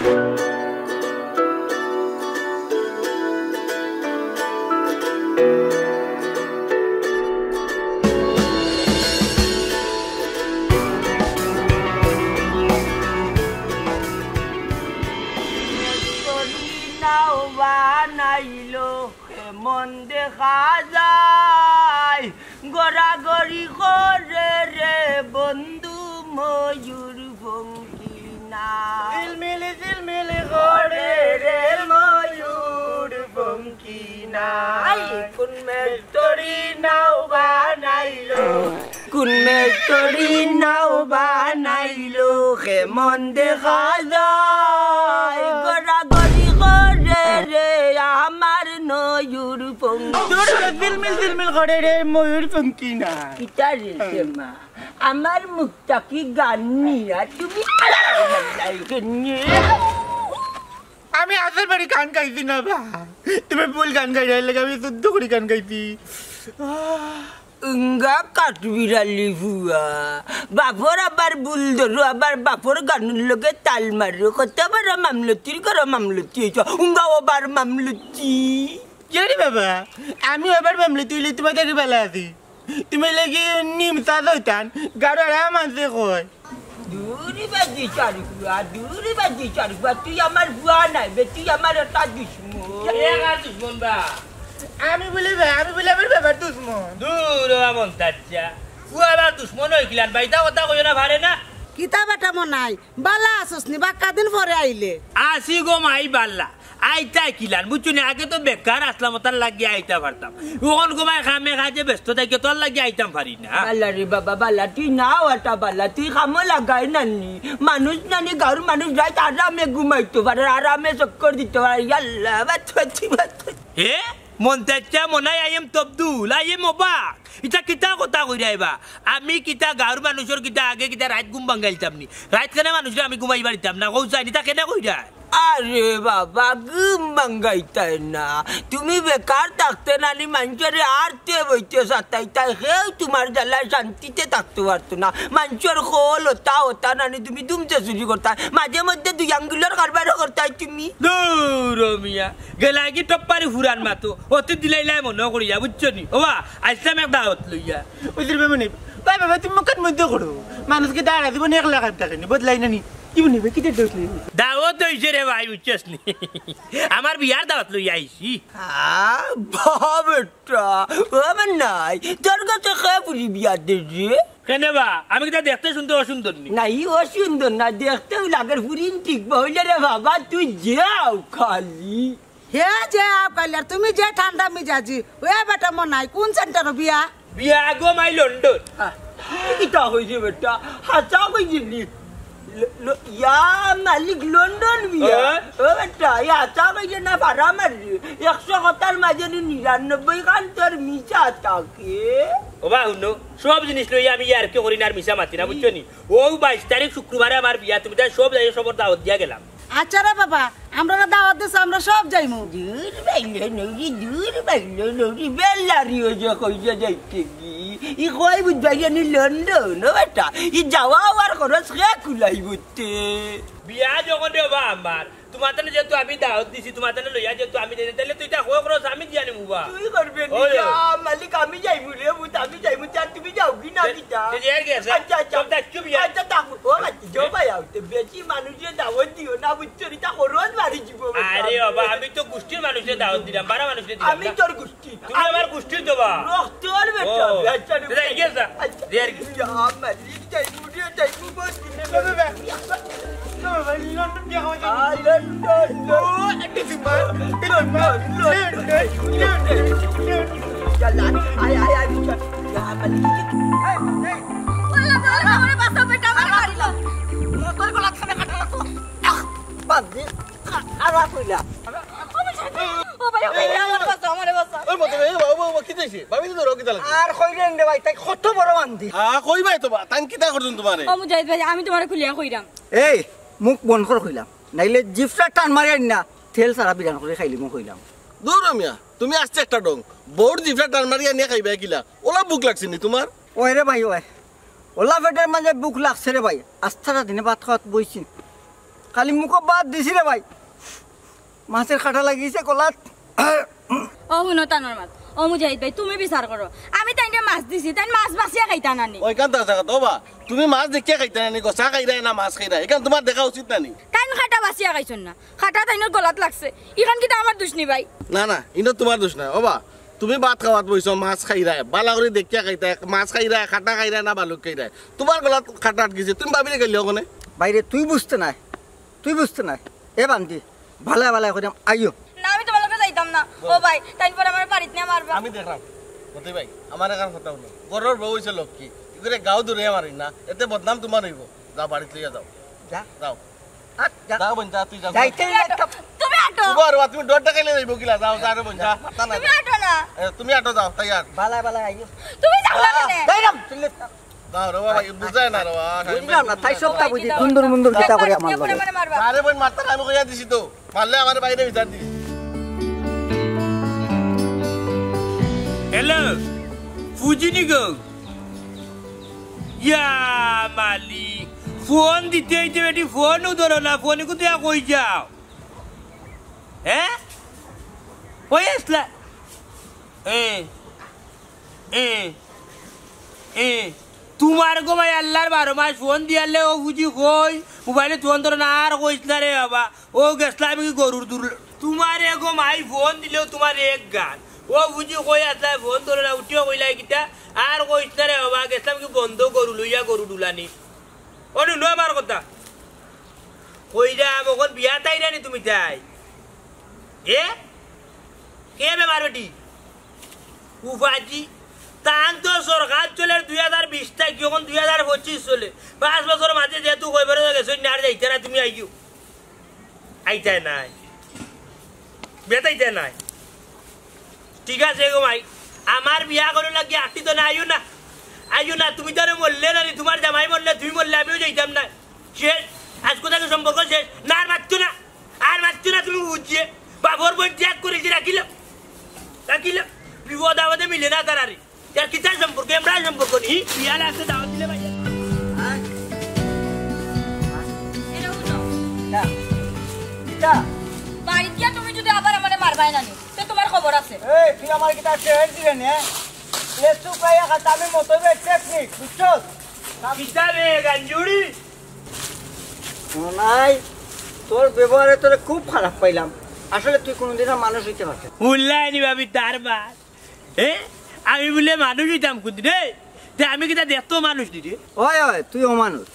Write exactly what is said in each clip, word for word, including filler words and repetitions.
নাও বানাইলো কেমন দেখা যায়, গড়াগড়ি করে রে বন্ধু ময়ূর পঙ্খী না। ঝিলমিল ঝিলমিল করে রে ময়ূর পঙ্খী না। কোন মেস্তরি নাও বানাইলো, কোন মেস্তরি নাও বানাইলো, কেমন দেখা যায়, গড়াগড়ি করে রে আমার ময়ূর পঙ্খী। তোর ঝিলমিল ঝিলমিল করে রে ময়ূর পঙ্খী না। কিতা রে মা, আমার মুখটা কি গান নিয়া তুমি আমি আজর বাড়ি গান গাইছি না বা। তুমি ভুল গান গাইরায় লাগে আমি শুদ্ধ করি গান গাইছি। উঙ্গা কাঠবিড়ালি ফুয়া, বাপর আবার ভুল ধরো, আবার বাপর গানর লগে তাল মারো। কত বড় মামলতির ঘরো মামলতি অইছো, উঙ্গা আবার মামলতি। কিরে বাবা, আমি আবার মামলতি অইলে তোমার দেখি ভালা আছি। তুমি লাগি নিমতা দইতান, গাড়ো আরাম আনছে কয়। দূরি বাজি চারুকুয়া, দূরি বাজি চারুকুয়া, তুই আমার ফুয়া নায় বে, তুই আমার একটা দুশমন। কে কার দুশমন বা? আমি বলি বা, আমি বলি আমার বাবার দুশমন। দূর ও আমন তাচ্চা। ফুয়া আবার দুশমন অইগেলান, বাইতা কথা কইও না, পারে না। কিতা বেটা মনাই, বালা আছস নি? বাক্কা দিন পরে আইলে। আছি গো মাই বালা। আইতায় কিলান, বুঝছো নি? আগে তো বেকার আছলাম, অতার লাগি আইতা পারতাম। অখন গো মাই কামে কাজে ব্যস্ত থাকি, অতার লাগি আইতাম পারি না। বালা রে বাবা, বালা, তুই নাও এটা বালা, তুই কামো লাগাই নানি। মানুষ নানি, গাঁওর মানুষ রাইত আরামে ঘুমাইতো পারে, আরামে চক্কর দিতো পারে। ইয়াল্লা, বাচ্চা, বাচ্চা, বাচ্চা। হে? মন্তাচ্চা মনাই, I am তবদুল, I am অবাক। ইতা কিতা কথা কইরায় বা? আমি কিতা গাঁওর মানুষর কিতা আগে কিতা রাইত ঘুম ভাঙ্গাইলতাম নি? রাইত কেনে মানুষরে আমি ঘুমাইবার দিতাম না? কও চাইন, ইতা কেনে কইরায়? আরে বাবা, ঘুম ভাঙ্গাইতায় না। তুমি বেকার থাকতে নানি মানষরে আরতে বইতে সাতাইতায়, কেউ তুমার জ্বালায় শান্তিতে থাকতো পারতো না। মানষর কল অতা অতা নানি তুমি দুমতে চুরি করতায়, মাঝে মধ্যে দুই আঙ্গুলর কারবারও করতায় তুমি। দূর ও মিয়া, গেলাগি টপ্পারি ফুরান মাতো, অতি দিলাইলাই মনো করিয়া, বুঝছো নি? ওবা, আইছলাম এক দাওত লইয়া। বুঝলি বাবা নি? ভাই বাবা, তুমি মুখের মধ্যে করো। মানুষকে দাঁড়া দিব নি, একলা কান থাকে নি, বদলাই না নি। কি বলি ভাই, কিতা দাওত লইয়া? দাওত অইছে রে ভাই, বুঝছস নি? আমার বিয়ার দাওত লইয়া আইছি। আ, বাবা বেটা, ও আমার নাই, তোর কাছে কে পুরি বিয়া দে রে? কেনে বা? আমি কিতা দেখতে শুনতে অসুন্দর নি? না, ই অসুন্দর না, দেখতেও লাগের ফুরিন ঠিক বইলে রে বাবা, তুই যাও খালি। হে যে আকাইলার, তুমি যে ঠান্ডা মিজাজি, ওই বেটা মনাই, কোন সেন্টারো বিয়া? বিয়া গো মাই লন্ডন। আহ, কিতা কইছে বেটা? হাছা কইছে নি? ল-, ল-, ইয়া মালিক লন্ডন বিয়া। হ্যাঁ? ও বেটা, ইয়া হাছা কইছে না ফারা মারছে? একশো কথার মাঝে নি নিরানব্বই খান তোর মিছা থাকে। ওবা হুনো, সব জিনিস লইয়া আমি ইয়ার্কি করি না আর মিছা মাতি না, বুঝছো নি? ও বাইশ তারিখ শুক্রবারে আমার বিয়া, তুমি তাই সব যাইও, সবর দাওত দিয়া গেলাম। আচ্ছা রে বাবা, আমরারে দাওত দিছো, আমরা সব যাইমু। দূর বাইলে নৌরি, দূর বাইলে নৌরি, বেল্লারি ওই যে কইছে যাইতে কি? ই কই বুঝবাই জানি লন্ডন, ও বেটা, ই যাওয়া আওয়ার খরচ কে কুলাই বুঝতে? বিয়া যখন রে বাবা আমার, তোমার তানে যেহেতু আমি দাওত দিছি, তোমার তানে লইয়া যেহেতু আমি যাই, তাইলে তুই তা কয় খরচ আমি দিয়া নিমু বা। তুই করবে নি? ওই, ওই। ইয়া মালিক, আমি যাইমু রে, বুঝ, আমি যাইমু, তে তুমি যাও কি না তে, কিতা? তে যাই গেছে। আচ্ছা, আচ্ছা। সব দায়িত্ব বিয়া। আচ্ছা, থাকো। ও, আচ্ছা, যাও ভাই, আও। তে বেশি মানুষরে দাওত দিও না, বুঝছো নি? তা খরচ বাড়ি যিবো, বেটা। আরে বাবা, আমি তো গোষ্ঠীর মানুষরে দাওত দিলাম, বারা মানুষরে দিলাম আমি না। তোর গোষ্ঠী। তুমি আমার গোষ্ঠীর তো বা। রক্তর বেটা, ও। আচ্ছা, তে যাই গেছে। আচ্ছা। দে আর কি। ইয়া মালিক, যাইমু রে, যাইমু, বস। আয়, লন্ডন বিয়া খাওয়া যাবে। আয়, লন্ডন, লন্ডন। ও, এটি তোমার, এটি তোমার, লন্ডন, লন্ডন, লন্ডন। চল, আয়, আয়, আয়, আয়, চল। ইয়া মালিক। এই, এই। ওলা, ওলা, আমারে বাঁচাও, বেটা, আমারে মারিলো। মোটর গলা থামে কাটা লাগবো। আহ, বাদ দে। আ-, আরা কইলা। ও ভাই, ও ভাই, আমারে বাঁচাও, আমারে বাঁচাও। ওই মতো, এই বাবা, বাবা, কি চাইছে? ভাবি তো ধরো, কি চালাচ্ছে? আর কইলেন রে ভাই, তাই কত বড় বান্দি। আ, কইবাই তো বা, তান কিতা করছুন তোমারে? ও মুজাহিদ ভাই, আমি তোমারে খুলিয়া কইরাম। এই, মুখ বন্ধ কর কইলাম। নাইলে জিফরা টান মারি আইন না, তেল সারা বিরান করি খাইলিমু কইলাম। দূর মিয়া, তুমি আস্তে একটা ডং। বউর জিফরা টান মারি আনিয়া খাইবায় কিলা? ওলা ভুক লাগছে নি তোমার? ওই রে ভাই, ওই। ওলা পেটের মাঝে ভুক লাগছে রে ভাই। আস্তারা দিনে ভাত খাওয়াত বইছি। খালি মুখো বাদ দিছি রে ভাই, মাছর কাটা লাগিছে গলাত। ও হুনো তানর মাত, ও মুজাহিদ ভাই, তুমি বিচার করো। আমি তাইনরে মাছ দিছি, তাইন মাছ বাছিয়া খাইতা না নি? ওইখান তো আছে কথা, ও বা, তুমি মাছ দেখিয়া খাইতা না নি, গোসা খাইরায় না মাছ খাইরায়, ইখান তুমার দেখা উচিত না নি? তাইন কাটা বাছিয়া খাইছইন না, কাটা তাইনর গলাত লাগছে, ইখান কিতা আমার দুষ নি ভাই? না, না, ইনো তুমার দুষ নায়, ও বা, তুমি ভাত খাওয়াত বইছো, মাছ খাইরায়, বালা করি দেখিয়া খাইতায়, মাছ খাইরায়, কাটা খাইরায় না বালুক খাইরায়, তুমার গলাত কাটা আটকিছে, তুমি ভাবিরে গাইল্লাও কেনে? ভাইরে, তুই বুঝতে নায়, তুই বুঝতে নায়। এ বান্দি, ভালায় ভালায় কইরাম, আইও। না, আমি তুমার লগে যাইতাম না। ও ভাই, তাইন পরে আমার বাড়িত নিয়া মারবা। আমি দেখরাম। মতি ভাই, আমার এখান কথা হুনো। ঘরর বউ অইছে লক্ষ্মী। ইগুরে গাউ দূরে মারি না। এতে বদনাম তুমার অইবো। যাও, বাড়িত লইয়া যাও। যা। যাও। আট, যা। যাও, বোন, যা, তুই যা। যাইতে তুমি আটো। তুমি আটো। উবা, আর তুমি ডর দেখাইলে যাইবো কিলা? যাও, যাও রে বোন, যা। মাথা নাই। তুমি আটো না। এ, তুমি আটো যাও, তাই আর। ভালায় ভালায় আইও। তুমি যাও না কেনে? যাইরাম, চলে। না রে বাবা, বুঝায় না রে বাবা। বুঝলাম না, তাই সবটা বুঝি। কুন্দুর মুন্দুর কিতা করে আমার লগে। আরে বোন, মারতাম না, আমি কইয়া দিছি তো। মারলে আমার বাইরে বিচার দিস। হ্যালো, ফুজিনি গো। ইয়া মালিক, ফোন দিতে অইতে বেটি ফোনও ধরো না, ফোনে কোথায় কই যাও? হ্যাঁ? ওই আসলা। এ, এ, এ, তুমার গো ভাই আল্লার বারো মাস ফোন দিয়ালে ও বুঝি কই, মোবাইলে ফোন ধরো না, আর কইস না রে বাবা। ও গেছলাম কি গরুর দুল, তুমার এগো মাই ফোন দিলেও তুমার এক গান। ও বুঝি কই আসলা, ফোন ধরো না, উঠিও কইলাই কিতা, আর কইস না রে বাবা, গেছলাম কি বন্ধ গরু লইয়া গরু ডুলানি। ও নুনু আমার কথা। কইরাম, অখন বিয়াত আইরানি তুমি তাই? এ? কে বেমার বেটি? উফাজি, তান তো সরকার চলের দুই হাজার বিশ থাকি, অখন দুই হাজার পঁচিশ চলে। পাঁচ বছর মাঝে যেহেতু কয়বার গেছো, না আর যাইতে না, তুমি আইও। আইতায় নায়। বেতাইতায় নায়। ঠিক আছে গো মাই, আমার বিয়া করো লাগি আটটি তো না, আইও না। আইও না, তুমি তো আরো মরলে না নি, তুমার জামাই মরলে, তুমি মরলে, আমিও যাইতাম না। শেষ, আজ কোথাকে সম্পর্ক শেষ। না, আর মারতো না, আর মারতো না, তুমি বুঝিয়ে। বাপর বই ত্যাগ করেছি, রাখিল, রাখিল। বিপদ আপদে মিলে না তার আরে। ইয়ার কিতার সম্পর্ক? আমরা সম্পর্ক নি? বিয়ার আছে দাওয়াত দিলে ভাই। হ্যাঁ? এটা হুনো। না। কিতা? বাড়িত গিয়া তুমি যদি আবার আমারে মারবায় না নি, তে তুমার খবর আছে। এই, তুই আমার কিতা ছেড়ে দিলে নে? লেচু খাইয়া খাতা আমি মতো টেকনিক, বুঝছস? কিতা রে, গাঞ্জুড়ি? মনাই, তোর ব্যবহারে তোরে খুব খারাপ পাইলাম। আসলে তুই কোনোদিনও মানুষ হইতে পারতে না। উল্লায়নি ভাবি তার বাস। এ? আমি বুলে মানুষ অইতাম কুনদিন রে? তে আমি কিতা দেখতো মানুষ নি রে? ওই, ওই, তুই অমানুষ।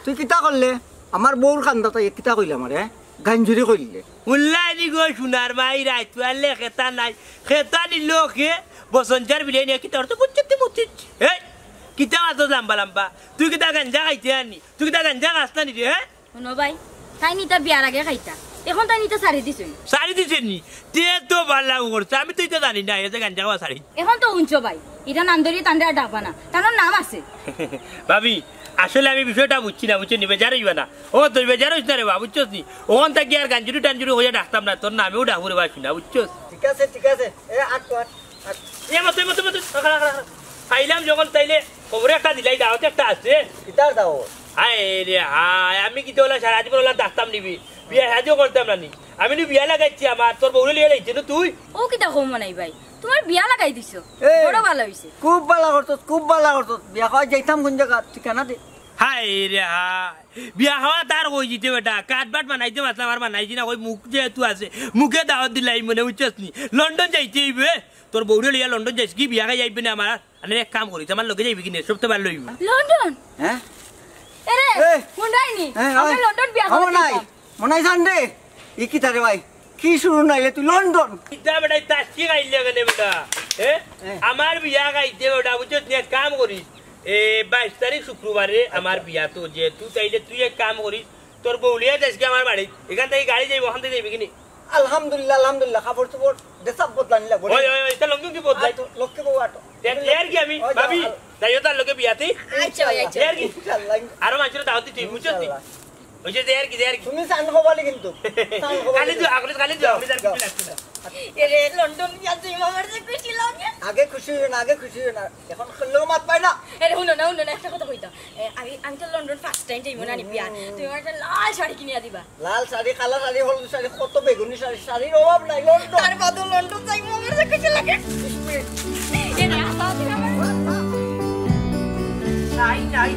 তুই কিতা করলে? আমার বউর কান্দাত আইয়া কিতা কইলে আমারে, হ্যাঁ? গাঞ্জুরি কইলে। উল্লায়নি গো সোনার মাই, রাইত পারলে খেতা নাই। খেতা নিল খে, বসঞ্চার বিলাই নিয়া কিতা করতো বুঝছিস তুই মুতিস? এই, কিতা মাতো লাম্বা লাম্বা? তুই কিতা গাঞ্জা খাইতে আনি? তুই কিতা গাঞ্জা খাস না নি রে, হ্যাঁ? হুনো ভাই, তাইন ইতা বিয়ার আগে খাইতা, অখন তাইন ইতা ছাড়ি দিছইন। ছাড়ি দিছে নি? তে তো ভালা করছে, আমি তো ইতা জানি না, এ যে গাঞ্জা খাওয়া ছাড়ি। অখন তো হুনছো ভাই, ইতা নাম ধরি তানরে আর ডাকবা না, তানর নাম আছে। ভাবি, আসলে আমি বিষয়টা বুঝছি না, বুঝছো নি? বেজার অইবা না। ও তুই বেজার অইস না রে বা, বুঝছস নি? অখন থাকি আর গাঞ্জুরি টাঞ্জুরি কইয়া ডাকতাম না, তোর নামেউ ডাকমু রে বা সোনা, বুঝছস? ঠিক আছে, ঠিক আছে। এ, আট তো, আট। এ, মতো, মতো, মতো, খাড়া, খাড়া, খাড়া। খাইলাম যখন তাইলে খবরে একটা দিলাই, দাওয়াত একটা আছে। কিতার দাওয়াত? হায় রে হায়, আমি কিতা অলা সারা জীবন অলা থাকতাম নি বে? বিয়া শাদিও করতাম না নি। আমি নু বিয়া লাগাইছি আমার, তোর বউরে লইয়া যাইতে নু তুই। ও কিতা কও মনাই ভাই, তুমার বিয়া লাগাই দিছো। এ, বড় ভালা অইছে। খুব ভালা করছস, খুব ভালা করছস। বিয়া খাওয়া যাইতাম কোন জাগা, ঠিকানা দে। হায় রে হায়, বিয়া খাওয়া তার কই দিতে বেটা, কাঠ বাট বানাইতে পারতাম আর বানাইছি না, কই মুখ যেহেতু আছে, মুখে দাওয়াত দিলাই মনে বুঝছস নি? লন্ডন যাইতে অইবে, তোর বউরে লইয়া লন্ডন যাইস কি বিয়া খাই যাইবে না আমার? আরে এক কাম করিস, আমার লগে যাইবি কি নে? সব তো ভালা অইবো। লন্ডন? হ্যাঁ? এরে, এ! হুনরায়নি? হ্যাঁ, আমরা ওই। লন্ডন বিয়া আমার করতে নাই। যাইতাম। মনাই জান রে, ই কিতা রে ভাই? কি শুরু নাইলে তুই লন্ডন? কিতা বেটা, তাসকি খাইলে কেনে বেটা? এ? এ। আমার বিয়া খাইতে বেটা, বুঝছস নি? এক কাম করিস, এ, বাইশ তারিখ শুক্রবারে আমার বিয়া তো, যেহেতু তাইলে তুই এক কাম করিস, তোর বউ লইয়া যাইস কি আমার বাড়ি? এখান থাকি গাড়ি যাইবো, অখান থাকি যাইবি কি নি? আলহামদুলিল্লাহ, আলহামদুলিল্লাহ, কাপড় চোপড়, ড্রেস আপ বদলানি লাগবো। ওই, ওই, ওই, ইতা লুঙ্গি কি বদলাই? আয় তো, লক্ষ্মী বউ আটো। তে, তে আর কি আমি, ওই যাও, ভাবি, আল- যাইও তার লগে বিয়াতে। আচ্ছা, ভাই, আচ্ছা। তে আর কি? ইনশাআল্লাহ। আরো মানষরে দাওয়াত দিতে, বুঝছস নি? ইনশাআল্লাহ। ওই যে তে আর কি, তে আর কি? তুমি চান কবালি কিন্তু। চান কবালি খালি কিন্তু। যাও, খালি যাও, যাও, খালি যাও। কিছু লাগছে না। এরে, লন্ডন গিয়া তুই আমার যে খুশি লাগে। আগে খুশি হইও না, আগে খুশি হইও না। এখন খেললেও মাত পাই না। এরে, হুনো না, হুনো না, একটা কথা কইতাম। এ, আমি, আমি তো লন্ডন ফার্স্ট টাইম যাইমু নানি বিয়া। তুমি আমার একটা লাল শাড়ি কিনিয়া দিবা। লাল শাড়ি, কালা শাড়ি, হলুদ শাড়ি, কত বেগুনি শাড়ি, শাড়ির অভাব নাই লন্ডন। তার বাদে লন্ডন যাইমু, আমার যে খুশি লাগে। এরে, আস্তা আস্তা আমার। নাই, নাই।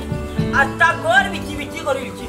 আস্তা ঘর বিচি বিচি করিলছি।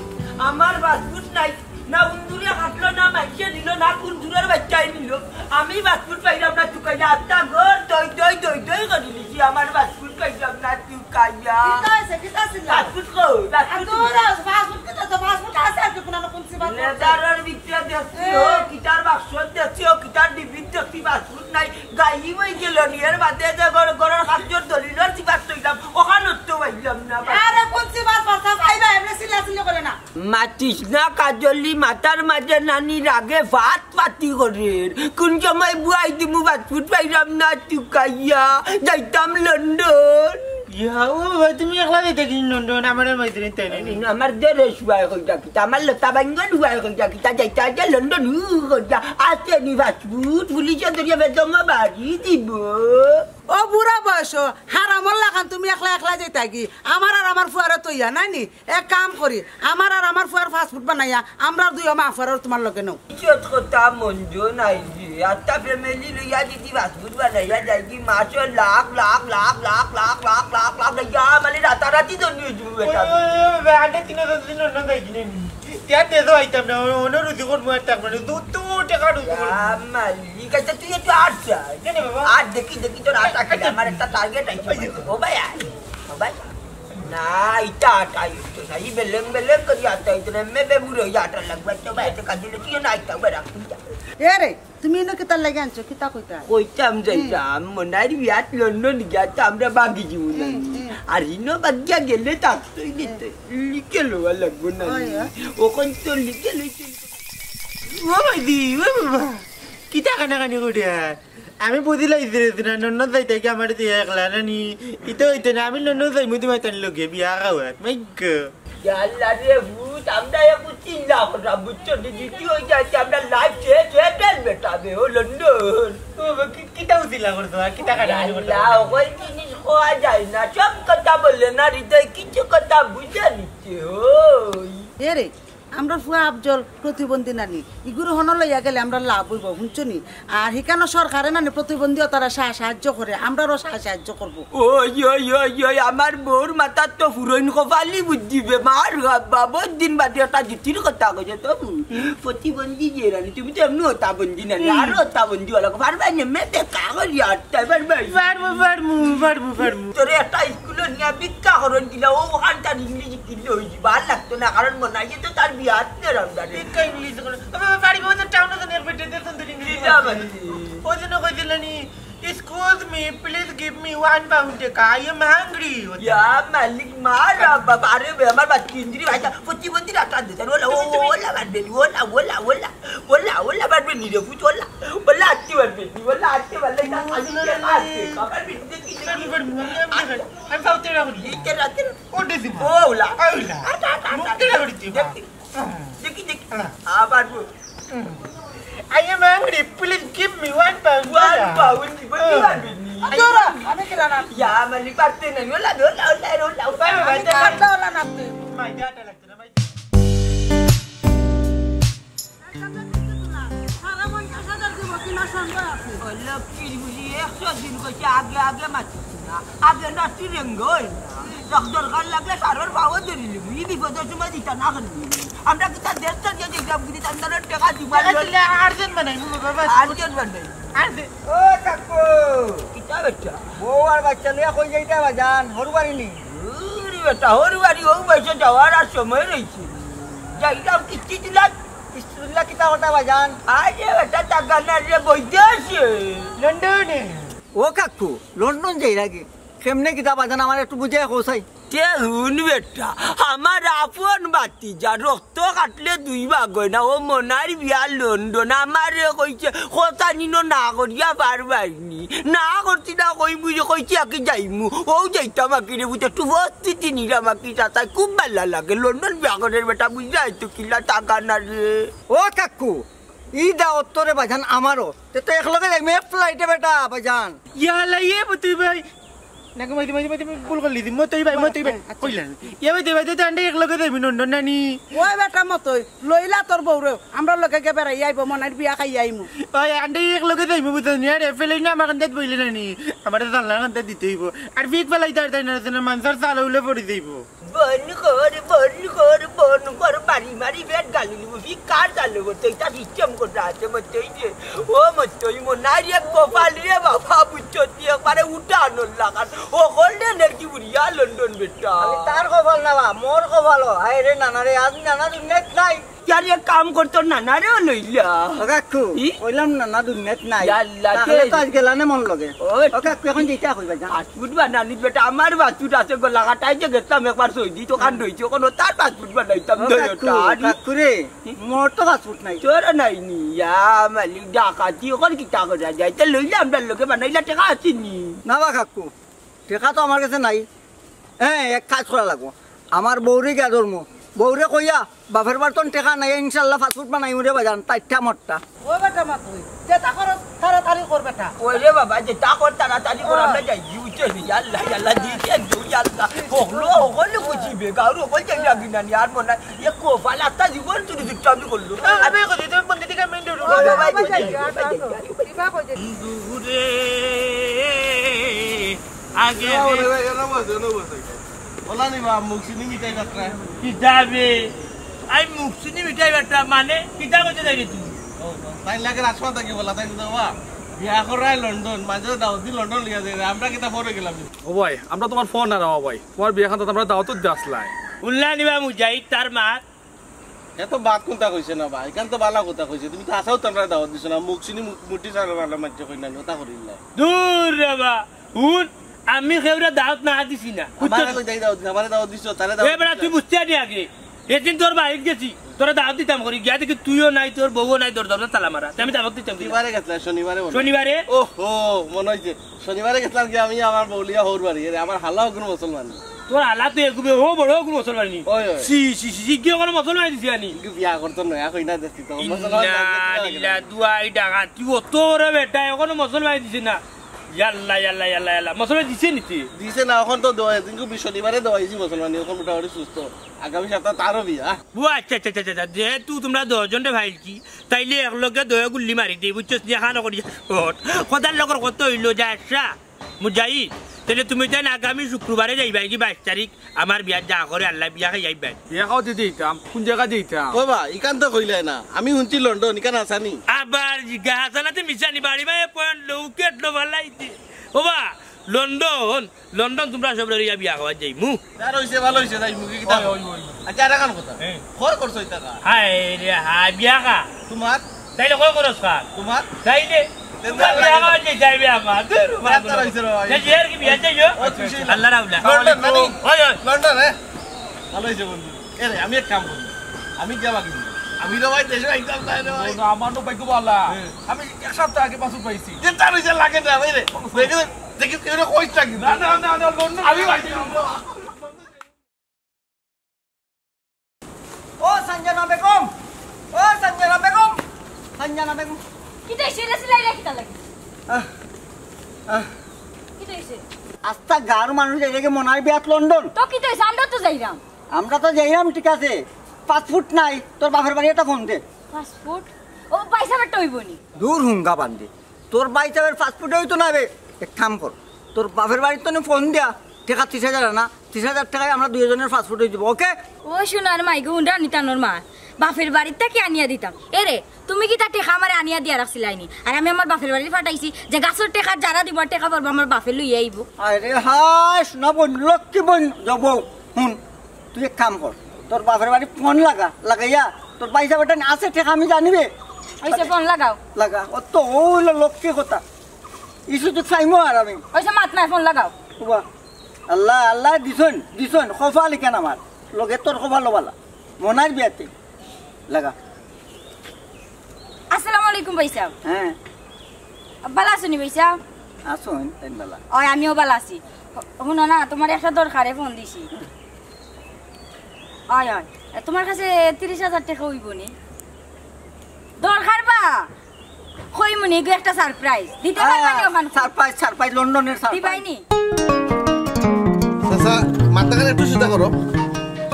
আমার পাসপোর্ট নাই। না উন্দুরে কাটলো, না মাইনষে নিল, না কুন্দুরের বাচ্চায় নিল। আমি পাসপোর্ট পাইলাম না তুকাইয়া, আস্তা ঘর দই দই দই দই করিলিছি, আমার পাসপোর্ট পাইলাম না তুকাইয়া। কিতা অইছে? কিতা ছিল? পাসপোর্ট কই? পাসপোর্ট আদুরা, পাসপোর্ট কিতা তো? পাসপোর্ট আছে আর কি, কোন না কোন সিবা আছে। লেদারর ভিতরে দেখছি, ও কিতার বাক্সত দেখছি, ও কিতার ডিবিত দেখছি, পাসপোর্ট নাই। গাইব অইগেল নি, এর বাদে যে ঘর, ঘরর কাগজর দলিলর সিবাত থইলাম, ওখানো তো পাইলাম না। আরে কোন সিবাত পাসা পাইবা, এমনে চিল্লাচিল্লি করে না। মাতিস না কাজলি, মাথার মাঝে নানি রাগে ফাত ফাতি করের। কোন সময় বুয়াই দিমু, পাসপোর্ট পাইলাম না তুকাইয়া, যাইতাম লন্ডন। ইয়া, ও বাবা, তুমি একলা যাইতা কি লন্ডন? আমার আর মাইতে নিতে নেই। আমার দেরে শুয়াই কইতা কিতা, আমার লতা বাইঙ্গন শুয়াই কইতা কিতা, যাইতা যে লন্ডন হু কইতা, আসে নি পাসপোর্ট, পুলিশে ধরিয়া বেদম বাড়ি দিব। ও বুড়া বয়স, হারামর লাখান তুমি একলা একলা যাইতা কি? আমার আর আমার ফুয়ারে তইয়া নাই নি? এক কাম করি, আমার আর আমার ফুয়ার পাসপোর্ট বানাইয়া, আমরা দুইও মা ফুয়ার তোমার লগে নেও। ইজ্জত কথা মঞ্জু নাই রে, আত্তা ফ্যামিলি লইয়া যদি পাসপোর্ট বানাইয়া যাই কি মাসো লাখ লাখ লাখ লাখ লাখ লাখ লাখ লাখ লাখ ইয়া মানে রাতারাতি ধনী হয়ে যাবো বেটা। ওই, ওই, ওই, ওই, আগে তিন হাজার দিন অন্য যাই কিনে নি। তে আর দেশও আইতাম না, অন্য রুজি করবো আর থাকবো না। দু, দু টাকা রুজি করবো। ইয়া মালিক, আচ্ছা তুই একটু আট যা। কেন বাবা? আর দেখি, দেখি তোর আটা খেলে আমার একটা টার্গেট আছে। ওই যে। ও ভাই, আয়। ও ভাই। না, ইটা আটা ইতো না। ই বেলেম বেলেম করি আটা ইতো না। মে বেমুরে ইয়া আটা লাগবে। তো ভাই, এত কাজ দিলে তুইও না আইতা, ওই রাখ, তুই যা। এ রে, তুমি ইনো কিতার লাগি আনছো? কিতা কইতা? কইতাম যাইতাম, মনাইর বিয়াত লন্ডন গিয়া তো আমরা বাগি যাইমু না। হুম, হুম। আর ইনো বাগিয়া গেলে থাকতই দিতে। লিখে লওয়া লাগবো না। ওই, ওই। ওখান তো লিখে লইতে। ও ভাইদি, ও বাবা, কিতা কানাকানি করে আর? আমি বুঝি লাগছি রে, তুই না, নন্নদ যাইতে কি আমার দিয়ে একলা না নি? ইতো হইতো না, আমি নন্নদ যাইমু তোমার তার লগে বিয়া খাওয়ার। মাইগো। ইয়া আল্লাহ রে ভূত, আমরা এখন চিন্তা করলাম, বুঝছো? যদি কি হয়ে যায়, আমরা লাইফ শেষ হয়ে গেল বেটা বে, ও লন্ডন। ও, কি, কিতা উচিলা করতো, আর কিতা কাটা ইয়া কাটা করতো? আল্লাহ, ওই জিনিস কওয়া যায় না, সব কথা বলে না, হৃদয় কিছু কথা বুঝে নিচ্ছে, ওই। এ রে, আমরা ফুয়া আফজল প্রতিবন্ধী নানি, ইগুরে হনো লইয়া গেলে আমরা লাভ হইব, শুনছো নি? আর হিকানো সরকারে নানি প্রতিবন্ধী তারা সা-, সাহায্য করে, আমরারও সা-, সাহায্য করব। ওই, ওই, ওই, ওই, আমার বউর মাথাত তো ফুরইন কপালি বুদ্ধি বে, মার বাবা, বহুত দিন বাদে একটা জুতির কথা কইছে তো। প্রতিবন্ধী যে রানী, তুমি তো এমনি হতা বন্ধী নানি, হুম। আরো হতা বন্ধী ওলা, পারবাই না, মে বেকা করি আটতে পারবাই। পারমু, পারমু, পারমু, পারমু। তোরে একটা স্কুলে নিয়ে ভিক্ষা করন দিলা, ও ওখানটার ইংরেজি কিনলে হয়ে যাবে, আর লাগতো না, কারণ মনে হয় তো তার বিয়াত নেরাম জানে। ভিক্ষা ইংলিশ করে। ও বাবা, বাড়ি বউতে টাউনে তো নেট বেটে দিয়ে সুন্দর ইংলিশ দিলাম মারছে। আর কি। ওই জন্য কইছিল নি, "Excuse me, please give me one pound টেকা, I am hungry." ইয়া মালিক, মার বাবা, আরে বে, আমার বাচ্চা ইঞ্জুরি ভাইটা, প্রতিবন্ধী ডাক্তার দিতে, ওলা, ও, তুমি, তুমি ওলা, বাদ বেলি, ওলা, ওলা, ওলা, ওলা, ওলা, বাদ বেলি রে, বুঝ, ওলা, ওলা, আটতে পারবে নি, ওলা, আটতে পারলে না, ও, আটতে না, না, পারবে, না। বাবার বেটি দেখি, দেখি। আমি পারবো, আমি, আমি, আমি পারতে পারবো না। এই তেরা, তেরা। ওটা দিব। ও, ওলা। ওলা। আটা, আটা, আটা, মুখ তেরা আটা। করে দিব। দেখি। হুম। দেখি, দেখি। হ্যাঁ। আবার বল। হুম। I am hungry, please give me one pound. One pound, দিব, হুম। দিবা, দিবা। জোরা, আমি খেলা না। ইয়া, মালিক, পারতে নাই। ওলা, ওলা, ওলা, ওলা, ওলা। বাই, বাই, বাই, আমি বাই। পারতে ওলা না তুই। মাই, দে, আটা লাগতো না, মাই। সারা পঞ্চাশ হাজার দিব, কিনা সন্দেহ আছে। ও লক্ষ্মীর বুলি একশো দিন কইছে আগে আগে মাতিস না, আগে না তুই রেঙ্গ হই না। এক দরকার লাগলে সারর পাও ধরি লিবি, ই বিপদের সময় দিতা না কেনে? আমরা কিতা দেশ ছাড়িয়া যাইতাম, কিন্তু তান্দারর টেকা দিবার টাকা লই দিলে আর্জেন্ট বানাইবো বাবা, বাস। আর্জেন্ট বানাই। আর্জেন্ট। ও কাকু, কিতা বেটা? বউ আর বাচ্চা লইয়া কই যাইতা বাজান? হরু বাড়ি নি? ওরে বেটা, হরু বাড়ি, ও বয়সে যাওয়ার আর সময় রইছে? যাইতাম কিস্তি দিলাম। বিসমিল্লাহ, কিতা কথা বাজান? আরে বেটা, টাকা না রে, বৈদেশে। লন্ডনে। ও কাকু, লন্ডন যাইরাগি? কেমনে কিতা বাজান, আমার একটু বুঝাই কও চাই। তে হুন বেটা, আমার আপন ভাতিজা, রক্ত কাটলে দুই ভাগ হয় না, ও মনার বিয়া লন্ডন, আমারে কইছে, কথা নিনো না করিয়া পারবাই নি। না করছি না, কইমু যে কইছি আকি যাইমু। ও যাইতাম আকি রে, বুঝে একটু বস্তিতে নিলাম আকি, তাতাই খুব ভালা লাগে। লন্ডন বিয়া করের বেটা, বুঝলে তো কিলা টাকা না রে। ও কাকু, ই দাওত তো রে ভাইজান আমারও। তে তো একলগে যাইমু এক ফ্লাইটে বেটা ভাইজান। ইয়াল্লা, ইয়ে মতই ভাই। না গো, মতই, মতই, মতই, ভুল করিলিছি। মতই ভাই, মতই ভাই। আচ্ছা। কইলাম। ইয়ে মতই ভাই, তে আন্ডা একলগে যাইমু লন্ডন নানি। ওই বেটা মতই, লইলা তোর বউরে, আমরার লগে গিয়া বেড়াইয়া আইবো, মনাইর বিয়া খাইয়া আইমু। ওই আন্ডা একলগে যাইমু বুঝছস নি? আরে ফেলে না আমার কান্দাত বইলে নানি। আমারে জানলার কান্দাত দিতে অইবো। আর ফিক ফেলাই তার তাই না, মানসার চালা উলে পড়ি যাইবো। বন কর, বন কর, বন কর, বাড়ি মারি বেট গালি নিব। ফিক কার চালু করতে, এটা সিস্টেম করতে আছে, মতই যে। ও মতই, মনাইর এক কপাল রে বাবা, বুঝছস তুই একবারে উঠানোর লাগান। ও গোল্ডেন এর কি বুড়িয়া লন্ডন বেটা। খালি তার কপাল না বা, মোর কপালও। আয় রে নানা রে, আজ নানা দুনিয়াত নাই। ইয়ার এক কাম কর, তোর নানারেও লইলা। ও কাকু, ই? কইলাম নানা দুনিয়াত নাই। ইয়াল্লা, তাহলে কে? তো আজ গেলা না মন লগে। ও, ও কাকু, এখন যেটা কইবা যা। ফাস্টফুড বানানি বেটা, আমার ফাস্টফুড আছে গো, লাগাটাই যে গেতাম একবার সৌদি, তো কান রইছে, ওখানে তার ফাস্টফুড বানাইতাম, ও দই কাকু, ওটা, আরে। কাকু রে, ই? মোর তো ফাস্টফুড নাই। তোর নাই নি, ইয়া মালিক ডাকাতি, ওখানে কিতা করা যায়? তো লইলা আমরার লগে বানাইলা, টেকা আছে নি? না বা কাকু, টেকা তো আমার গেছে নাই। হ্যাঁ, এক কাজ করা লাগবো। আমার বউরে গিয়া ধরমু। বউরে কইয়া, বাপের বাড়িত টেকা নাই, ইনশাআল্লাহ ফাস্টফুড বানাইমু রে বাজান, তাইট্টা মট্টা। ও বেটা মা তুই, যেটা করস তাড়াতাড়ি কর বেটা। ওই রে বাবা, যেটা কর তাড়াতাড়ি কর, ও। আমরা যাই, বুঝছস নি? আল্লাহ, আল্লাহ, দিয়েছেন, দুই আল্লাহ। হকলো, হকলো বুঝিবে, গাউর হকল যাই লাগি না নি, আর মনে হয়, এ কোফা লাত্তা জীবন চুরি চুরি আমি করলো। আমি কই দিতে বন্ধ দিকে মেইন রোড। ও বাবা, বাবা, যাই, যাই, যাই, যাই, যাই। কিবা কই দে। দূরে আগে এনো বসে, এনো বসে, এনো বসে। ওলা নি বা, মুখ চিনি মিঠাই বাট্টা। কিতাবে? আই মুখ চিনি মিঠাই বাট্টা মানে? কিতা কইতে যাই রে তুই? ও, তাই লাগে রাজমা থাকি বলা, তাই তো বা। বিয়া করায় লন্ডন, মাঝে দাওয়াত দি লন্ডন লিয়া যাই রে। আমরা কিতা পরে গেলাম? ও ভাই, আমরা তোমার ফোন না রাওয়া ভাই। তোমার বিয়া খান তো আমরা দাওয়াত দিতে আসলাই। উল্লা নিবা মুজাহিদ তার মাত। এত বাদ কোনটা কইছে না ভাই? এখান তো বালা কথা কইছে। তুমি তো আসাও তো আমরা দাওয়াত দিছো না। মুখ চিনি মু-, মুটি সারা বালা মাঝে কই না, কথা করিল না। দূর রে বা। হুন, আমি কেউরে দাওয়াত না দিছি না। আমারে কই দাই দাওয়াত দিছো, আমারে দাওয়াত দিছো, তারে দাওয়াত এ বেটা, দিছো। তুই বুঝতে আনি আগে। এদিন তোর বাড়িত গেছি, তোরা দাওয়াত দিতাম করি, গিয়া দেখি তুইও নাই, তোর বউও নাই, তোর দরজা তালা মারা। তে আমি দাওয়াত দিতাম কি? কিবারে গেছলা? শনিবারে মনে হয়। শনিবারে? ওহো, মনে হইছে। শনিবারে গেছলাম কি আমি আমার বউলিয়া হউর বাড়ি, এরে আমার হালা অগুন মুসলমান। তোর হালা তো এগুবে, ও বড় অগুন মুসলমান নি। ওই, ওই। সি, সি, সি, সি, কি অগুন মুসলমান দিছি আনি? কিন্তু বিয়া করতো নয়া কই না দেখছি তো, ইন্না মুসলমান লাগছে কিনা লাগে না। লিল্লাহ, দুয়াই ডাকাতি, অত বড় বেটা, অখনো মুসলমান দিছে না। ইয়াল্লা, ইয়াল্লা, ইয়াল্লা, ইয়াল্লা। মুসলমান দিছে নিতে? দিছে না, অখন তো দোয়া, কিন্তু শনিবারে দোয়াইছি মুসলমানি, অখন মোটামুটি সুস্থ। আগামী সপ্তাহ তারও বিয়া। ও আচ্ছা, আচ্ছা, আচ্ছা, আচ্ছা, যেহেতু তোমরা দশ জনরে ফাইলছি, তাইলে এক লগে দয়া গুল্লি মারি দেই, বুঝছস? যে খানো করি ওঠ। কথার লগর কত হইলো, যা আচ্ছা। মুজাহিদ, তাইলে তুমি তাই আগামী শুক্রবারে যাইবায় কি বাইশ তারিখ? আমার বিয়ার যা করে আল্লাহ বিয়া খাই যাইবায়। বিয়া খাওয়া দিতে দিতাম, কোন জায়গা দিতাম? ও বা, ইখান তো কইলাই না। আমি হুনছি লন্ডন, ইখান আসানি। আবার জিগা হাসানাতে মিশানি বাড়ি মায়ে পয়েন্ট লো, উইকেট লো, ভালাই দি। ও বা, লন্ডন, লন্ডন তোমরা সব লইয়া বিয়া খাওয়া যাইমু। তার হইছে, ভালা হইছে, যাইমু কি কিতা? ওই, ওই, ওই। আচ্ছা, আর এখন কথা। হ্যাঁ। কয় করছো এই টাকা? হায় রে, হায়, বিয়া খা। তোমার? তাইলে কয় করছ খা? তোমার? তাইলে? তে তোমরা তার বিয়া লাগে। খাওয়া যে যাইবে আমার। দূর, না, তার হইছে রে ভাই। যে আর কি বিয়া যাইও? ও, তুই সেই আল্লাহ রাউলা। লন্ডন, নানি? ওই, ওই। লন্ডন, হ্যাঁ? ভালা হইছে বন্ধু। এ রে, আমি এক কাম করি। আমি গেলাম কিন্তু। আমি তো ভাই দেশে একদম তাই রে ভাই। ও না, আমার তো ভাগ্য ভালা। হ্যাঁ। আমি এক সপ্তাহ আগে পাসপোর্ট পাইছি। যে তার হইছে লাগে না ভাই রে। দেখে, দেখে, কেউ না কইস না কিন্তু। না, না, না, না, লন্ডন আমি ভাই। ও সঞ্জনা বেগম, ও সঞ্জনা বেগম, সঞ্জনা বেগম। কিতা হইছে? এটা সিলাই রাখি তার লাগি। আহ, আহ। কিতা হইছে? আস্তা গাঁর মানুষ এদিকে মনে হয় বিয়াত লন্ডন। তো কিতা হইছে? আমরা তো যাইরাম। আমরা তো যাইরাম, ঠিক আছে। পাসপোর্ট নাই, তোর বাপের বাড়ি একটা ফোন দে। পাসপোর্ট? ও পয়সা বেটা হইব নি? দূর হুঙ্গা বান্দি। তোর ভাইসাবর পাসপোর্ট অইতো না বে। এক কাম কর, তোর বাপের বাড়িত তনে ফোন দিয়া টেকা তিরিশ হাজার আনা, তিরিশ হাজার টেকায় আমরা দুইজনর পাসপোর্ট অইযিবো, ওকে? ও সোনার মাই গো, হুনরানি তানর মা, বাপের বাড়িত থাকি আনিয়া দিতাম। এরে, তুমি কিতা টেকা আমারে আনিয়া দিয়া রাখছিলায় নি? আর আমি আমার বাপের বাড়িত পাঠাইছি যে গাছর টেকা যারা দিবো, টেকা পড়বো আমার বাপে লইয়া আইবো। আরে হায়, সোনা বইন, লক্ষ্মী বইন, যাবো। হুন, তুই এক কাম কর, তোর বাপের বাড়িত ফোন লাগা, লাগাইয়া তোর ভাইসাবর তনে আছে টেকা আমি জানি বে। অইছে, ফোন লাগাও। লাগা, ও তো অইলো লক্ষ্মী কথা। ইসু তো চাইমু আর আমি। অইছে, মাত নাই, ফোন লাগাও। ওবা, আল্লাহ, আল্লাহ দিছইন, দিছইন, কপাল ইখান আমার। লগে তোর কপালও ভালা। মনাইর বিয়াতে। লাগা। আসসালামু আলাইকুম ভাইসাব। হ্যাঁ। ভালা আছইন নি ভাইসাব? আছইন, তাইন ভালা। অয়, আমিও ভালা আছি। হ-, হুনো না, তুমার একটা দরকারে ফোন দিছি। অয়, অয়। এ, তুমার কাছে তিরিশ হাজার টেকা অইবো নি? দরকার বা? কইমুনি গো একটা সারপ্রাইজ। দিতে পারবা নি ওখান? সারপ্রাইজ, সারপ্রাইজ, লন্ডনের সারপ্রাইজ। দিবাইনি? চাচা, মাথাখান একটু সিধা করো।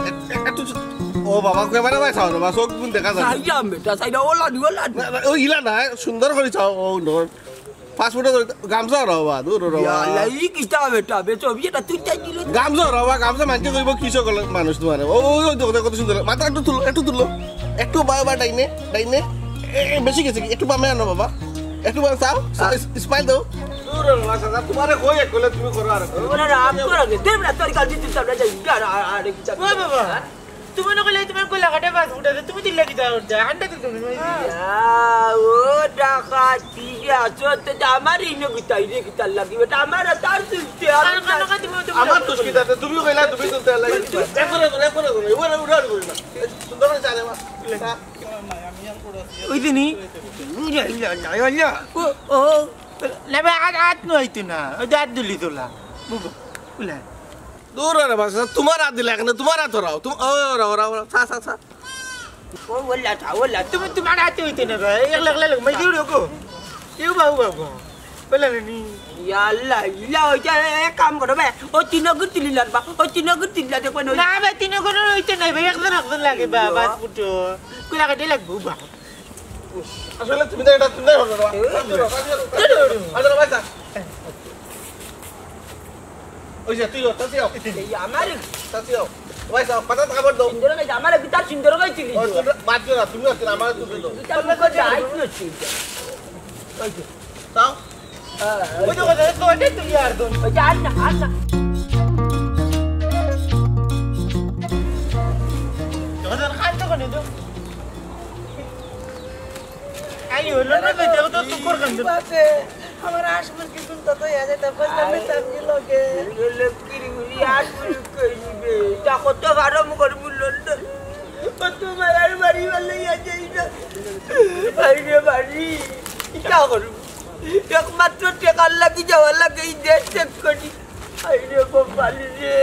এক-, একটু সি-, ও বাবা, কই মানে ভাই, চাও না, বা চোখ গুন দেখা যায় না। চাইলাম বেটা, চাইলাম, ওলা দি, ওলা দি। না, না, ও ইলা না, সুন্দর করি চাও, ও নয়। পাসপোর্টে ধরে গামছা ওরাও বা, দূর ওরাও বা। ইয়াল্লা, ই কিতা বেটা, বে, ছবি এটা তুই চাই দিলে। গামছা ওরাও বা, গামছা মানতে কইব, কিসব করলে মানুষ তোমার। ও, ও, ও, দেখো, দেখো, কত সুন্দর। মাথা একটু তুলো, একটু তুলো। একটু বা, বা, ডাইনে, ডাইনে। এ, এ, বেশি গেছে কি? একটু বামে আনো বাবা। একটু বামে চাও, চাও, ইস-, স্মাইল দাও। দূর ওরাও বা, চাচা, তোমারে কই এক করলে তুমি করো আর এক করলে। ওরা রাগ করো কে? দেব না, তোর কাছে তুই চাপড়া যাই। আর, আর, আর, কি চাপড়া? ও বাবা। তুমি না কইলে তোমার গলা কাটা পাসপোর্ট আছে, তুমি দিল্লা কিতা করতে? হান্ডা তো তুমি নই। আ, ও ডাকাত, কি যে আছো, তো যে আমার ইনো কিতা, ইনো কিতা লাগি, বেটা, আমার আর তার তুলতে, আমি কানো কানো কানো তুমি, তুমি আমার তো কিতা আছে, তুমি কইলা, তুমি তুলতে লাগি। তুই একবারে ধরো, একবারে ধরো, এবারে উড়া উড়ি করি না। এই সুন্দর করে চালে মা। ওই দিনই, উড়া, উড়া, উড়া, উড়া। ও, ও, না, বে, আত, আত নয় তো না, ওই যে আত দুলি তোলা। বুবু, উলা। দূর ওরাও বা, তোমার আত দিলা এখানে, তোমার আত ওরাও। তুমি, ও, ওরাও, ওরাও, ওরাও, চা, চা, চা। ও, ওলা, চা, ওলা। তুমি, তোমার আতে হইতে না ভাই, একলা, একলা লোক, মাই দিও রকো। কেউ বাবু, বাবু। বলে না নি। ইয়াল্লা, ইলা হইছে, এ, এক কাম করো বে। ও তিনগু তিলিলার বা, ও তিনগু তিলিলা দেখো না। না বে, তিনগু হইতে নাই ভাই, একজন, একজন লাগে বা, বাস ফুটো। কুলা কাটে লাগবো বা। আসলে তুমি তো এটা, তুমি তাই হলো না। আচ্ছা, ভাই, স্যার। ওই যে, তুই ওর, তাতে যাও। এই আমার, তাতে যাও। ভাই, স্যার, পাতা থাকা পড় দাও। সুন্দর হয়ে যা, আমার গিটার সুন্দর হয়ে চিলি। ওই, তুমি বাদ দিও না, তুমি আসলে আমার তুমি দাও। গিটার মুখে যাই কি হচ্ছে? ওই যে। তাও? হ্যাঁ, ওই যে, ওই যে, ওই যে, তুমি আর দম। ওই যে, আর না, আর না। তোদের খান তো কোনে তো? আই হলো না, বেটা, ও তো তুই কর কান্দ। বাপে, আমার আশমুরগি কিন্তু তো ইয়া যেটা বলতাম, আরে, আমি লগে। লক্ষ্মীর গুলি আশমুরগি কইবে। তা কত বারো মুখর মূল্য। কত মারার বাড়ি বালে ইয়া যাই না। ভাই রে বাড়ি, কিতা করবো? একমাত্র টেকার লাগি যাওয়ার লাগি এই দেশ ত্যাগ করি। ভাই রে কপাল রে।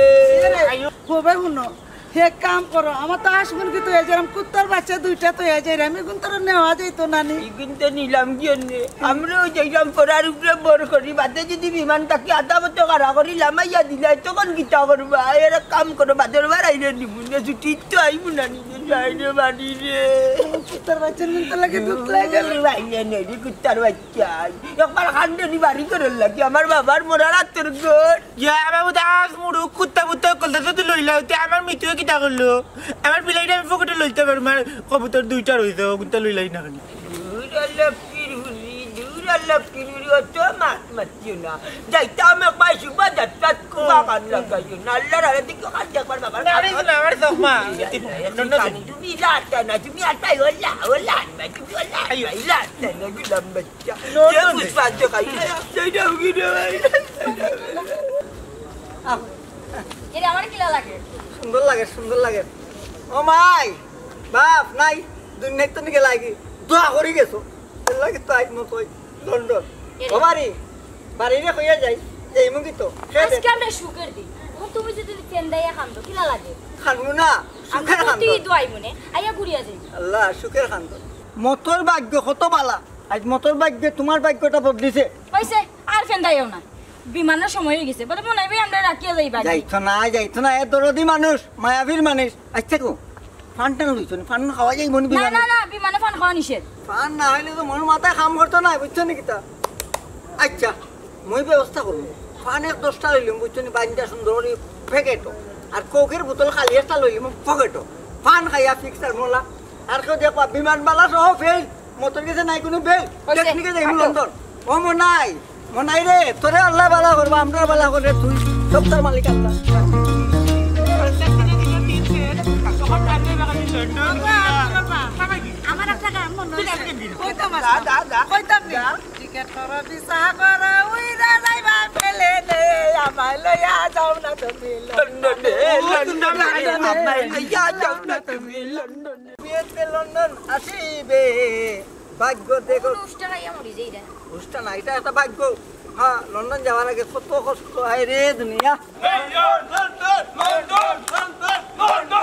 ও ভাই, হুনো, হে কাম করো, আমার তো আশমুরগি তো হয়ে যাইরাম, কুত্তার বাচ্চা দুইটা তো হয়ে যাইরাম, এগুন তো আর নেওয়া যাইতো না নি। এগুন তো নিলাম গিয়ে নে। আমরাও যাইরাম পড়ার উপরে ভর করি, বাদে যদি বিমান থাকি আধা মতো খাড়া করি লামাইয়া দিলাই, তখন কিতা করবা? এর কাম করো, বাদর বার আইলে নিবু নে, ছুটি তো আইবু না নিজে, যাই রে বাড়ি রে। কুত্তার বাচ্চার মন তো লাগে দুখ লাগে। আরে বাইরে নেই রে, কুত্তার বাচ্চা। একবার কান্দনি বাড়ি করার লাগি, আমার বাবার মরার আত্মর ঘর। ইয়া, আমার বুঝে আজ মুরুখ কুত্তা বুত্তা কলতা তো লইলা হইতে আমার মৃত্যু কিতা করলো? আমার বিলাইটা আমি পকেটে লইতে পারবো, আমার কবুতর দুইটা রইছে, ও কুত্তা লইলাই না কেন? দূর আল্লাহ পিরুরি, দূর আল্লাহ পিরুরি, অত মাত মাতিও না। যাইতাম একবার শুভ যাত্রা কুয়া কান লাগাইও না। আল্লাহর আগে দেখো কান দেখবার বাবার না, রে, কান। না, আমার চশমা। তুমি লাটা না, তুমি আটাই ওলা, ওলা না, তুমি ওলা, আইও। লাটা না, গুলাম বাচ্চা। নো, কে নো, বুঝবা তো খাই? সেইটা উগি রে ভাই। এরে, আমার কিলা লাগে? সুন্দর লাগে, সুন্দর লাগে। ও মাই, বাপ নাই, দুনিয়াত তো নিকে লাগি। দোয়া করি গেছো। এর লাগে তো আইজ মতই লন্ডন। এরে। ও বাড়ি, বাড়িরে কইয়া যাই, যাইমু কি তো? আজকে আমরা সুখের দিন। এখন তুমি যদি ফেন্দাইয়া কান্দো, কিলা লাগে? কান্দমু না, সুখের কান্দন। দোয়াই মনে, আইয়া ঘুরিয়া যাই। আল্লাহ, সুখের কান্দন। মতর ভাগ্য কত বালা। আইজ মতর ভাগ্যে তোমার ভাগ্যটা বদলিছে। হইছে, আর ফেন্দাইও না। বিমানের সময় হয়ে গেছে। বলে, মনে হয় ভাই, আমরা রাখিয়া যাই বাড়ি। যাইতো না, যাইতো না। এ দরদি মানুষ, মায়াবীর মানুষ। আচ্ছা গো, পান টান লইছো নি? পান খাওয়া যাইবো নি না, বিমানে? না, না, বিমানে পান খাওয়া নিষেধ। পান না হইলে তো মনের মাথায় কাম করতো না, বুঝছো নি কিতা? আচ্ছা, মই ব্যবস্থা করবো। পান এক দশটা লইলাম, বুঝছো নি? বাইন্দা সুন্দর করি প্যাকেটো। আর কোকের বোতল খালি একটা লইলাম পকেটো। পান খাইয়া ফিক্সার মোলা। আর কেউ দেখবা, বিমান বালা সহ ফেল। মতর গেছে নাই কোনো বেল। হইছে। টেকনিকে যাইমু আটো। লন্ডন। ও মনাই, মনাই রে, তোরে আল্লাহ বালা করবা, আমরা বালা করে তুই। সবটার মালিক আল্লাহ। আমার একটা গান মনে আছে। কইতাম না। দা, দা, দা। কইতাম না। টিকেট করো, ভিসা করো, উইরা যাইবা প্লেনে, আমায় লইয়া যাও না তুমি লন্ডনে, লন্ডনে, আমায় লইয়া যাও না তুমি লন্ডনে। বিয়েতে লন্ডন আসিবে, ভাগ্য দেখো। উষ্টা খাইয়া মরি যাই রে। উষ্টা না, এটা একটা ভাগ্য। হ্যাঁ, লন্ডন যাওয়ার আগে কত কষ্ট, হায় রে দুনিয়া। London, London, London.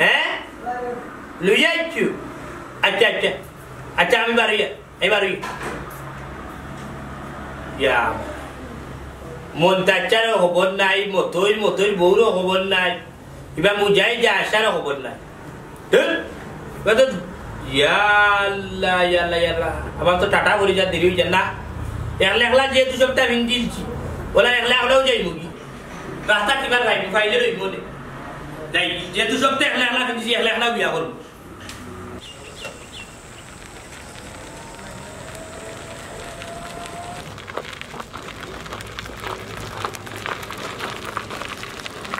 হ্যাঁ, লইয়া আইছো। আচ্ছা, আচ্ছা, আচ্ছা, আমি বারইয়া, আমি বারই। ইয়া, মন্তাচ্চারও খবর নাই, মতই, মতই বউরও খবর নাই, ইবা মুজাহিদে আসারও খবর নাই। ধুর, ইবা তো, ইয়া আল্লাহ, ইয়া আল্লাহ, ইয়া আল্লাহ। আমার তো টাটা করি যা দেরি অই যায় না। একলা একলা যেহেতু সবটা ফিন্দিলছি, ওলা একলা একলাও যাইমুগি। রাস্তা কিবার ভাই, মোবাইলে রইব নে। যাই, যেহেতু সবটা একলা একলা ফিন্দিছি, একলা একলা বিয়া করমু।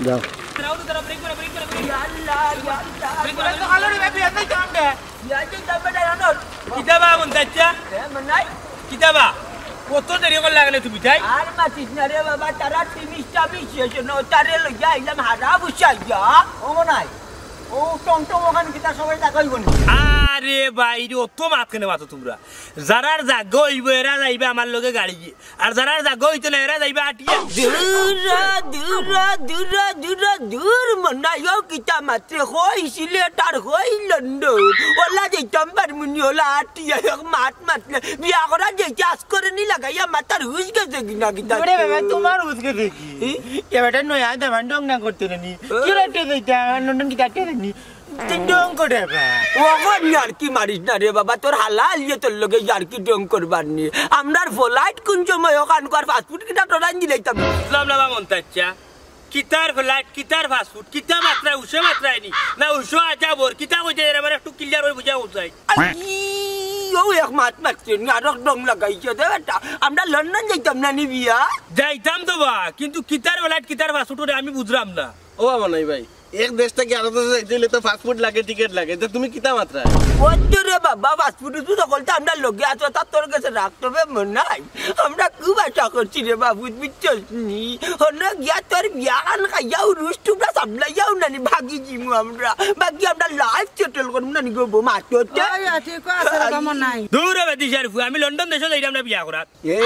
যাও। কিতাবা মন্তাচ্চা? কিতাবা? কত দেরি করলা কেনে তুমি তাই? আর মাতিস না রে বাবা, তারা তিমিস টামিস শেষ ন, তারে লইয়া আইলাম হারা বুঝাইয়া। ও মনাই, ও টমটম ওখান কিতা সবাই টাকা অইব নি? আরে ভাই রে, অত মাত কেনে মাতো তুমরা? যারার জাগা অইব এরা যাইবা আমার লগে গাড়িয়ে, আর যারার জাগা অইতো না এরা যাইবা আটিয়া। দূর, দূর, দূর, দূর, দূর, মনাই ও কিতা মাতরে, কই সিলেট আর কই লন্ডন, ওলা যাইতাম পারমু নি, ওলা আটিয়া এক মাত মাতলে, বিয়া করা যাইতে আজ করে নি লাগাইয়া মাথার হুশ গেছে কিনা কিতা? ওরে বাবা, তোমার হুশ গেছে কি? ই? এ বেটা নয়া দামান ঢং না করতে নি। ও। কি রাতে যাইতা? লন্ডন কি রাতে নি? তুই ঢং করে বা। ওগো ইয়ার্কি মারিস না রে বাবা, তোর হালা আলিয়ে তোর লগে ইয়ার্কি ঢং করবার নি। আমরার ফ্লাইট কোন সময় ওখানকার ফাস্টফুড কিনা টরাই দিলাইতাম। বুঝলাম না বা মন্তাচ্চা। কিতার ফ্লাইট, কিতার ফাস্টফুড, কিতা মাতরায়, উষে মাতরায় নি? না উষো আজাবর, কিতা কইতে এর আমার একটু ক্লিয়ার অই বুঝা উচাই। আই, ও এক মাত মাতছে নি, আরো ঢং লাগাইছে দে বেটা। আমরা লন্ডন যাইতাম না নি বিয়া? যাইতাম তো বা, কিন্তু কিতার ফ্লাইট, কিতার ফাস্টফুড ওরে আমি বুঝলাম না। ও বাবা নাই ভাই, এক দেশ থাকি আরো দেশে যাইতে অইলে তো ফাস্টফুড লাগে, টিকিট লাগে, তো তুমি কিতা মাতরায়? ওই তো রে বাবা, ফাস্টফুড উস্টফুড সকল তো আমরার লগে আছে, তা তোর গেছে রাখতে হবে মনাই। আমরা খুব আশা করছি রে বাবু, বুঝছস নি? হনো গিয়া তোর বিয়াখান খাইয়াও রুস টুকরা সামলাইয়াও নানি ভাগি যিমু আমরা। বাকি আমরা লাইফ সেটেল করমু নানি গো বউ মাততে। ওই, ঠিক আছে রে বাবা, নাই। দূর রে বেদিশার ফুয়া, আমি লন্ডন দেশো যাইরাম না বিয়া করাত। এ,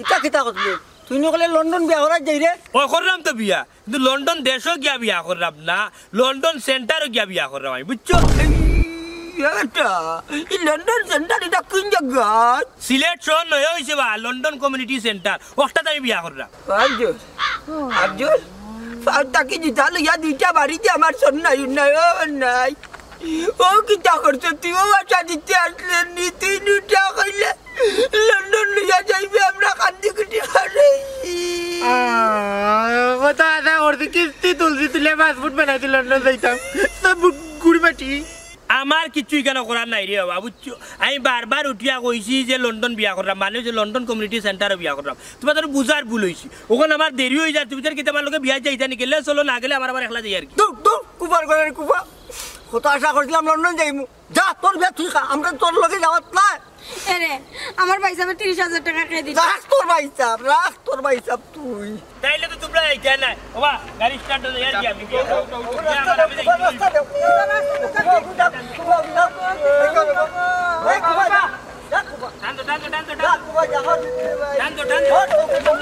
ইতা কিতা করলে? তুই নকলে লন্ডন বিয়া করাত যাই রে? ও করলাম তো বিয়া, কিন্তু লন্ডন দেশো গিয়া বিয়া করলাম না, লন্ডন সেন্টারো গিয়া বিয়া করলাম আমি, বুঝছো? এই, এটা, এই লন্ডন সেন্টার এটা কোন জায়গা? সিলেট শহর নয় অইছে বা, লন্ডন কমিউনিটি সেন্টার, ওটাতে আমি বিয়া করলাম। আজুর, আজুর, ফাউ তাকি জুতা লইয়া দুইটা বাড়িতে আমার সন্ন্যায় উন্নয় নাই। ও কিতা করছো তুই? ও আশা দিতে আসলে নি, তুই নুটা কইলে লন্ডন লইয়া যাইবে, আমরা কান্দি কুটি হারাইছি। আহ, কত আশা করছি, কিস্তি তুলছি, তুলে পাসপোর্ট বানাইছি, লন্ডন যাইতাম। তো বু-, গুড়ি মাটি। আমার কিচ্ছু ইখানো করার নাই রে বাবা, বুঝছো? আমি বারবার উঠিয়া কইছি যে লন্ডন বিয়া করলাম, মানে যে লন্ডন কমিউনিটি সেন্টারো বিয়া করলাম। তুমার তো বুঝার ভুল অইছে। অখন আমার দেরি অই যার, তুমি তার কিতা আমার লগে বিয়া যাইতা নি? গেলে চলো, না গেলে আমার আবার একলা যাই আর কি। দূর, দূর, কুফার ঘরর কুফা। কত আশা করছিলাম লন্ডন যাইমু। যা, তোর বিয়া তুই খা, আমরা তোর লগে যাওয়াত না। এরে, আমার ভাইসাবে ত্রিশ হাজার টেকা কে দিল। রাখ তোর ভাইসাব, রাখ তোর ভাইসাব তুই। তাইলে তো তুমরা যাইতায় নায়। ওবা, গাড়ি স্টার্ট দেও, আর কি আমি। টান তো, টান তো, টান তো, টান তো। টান তো, টান তো।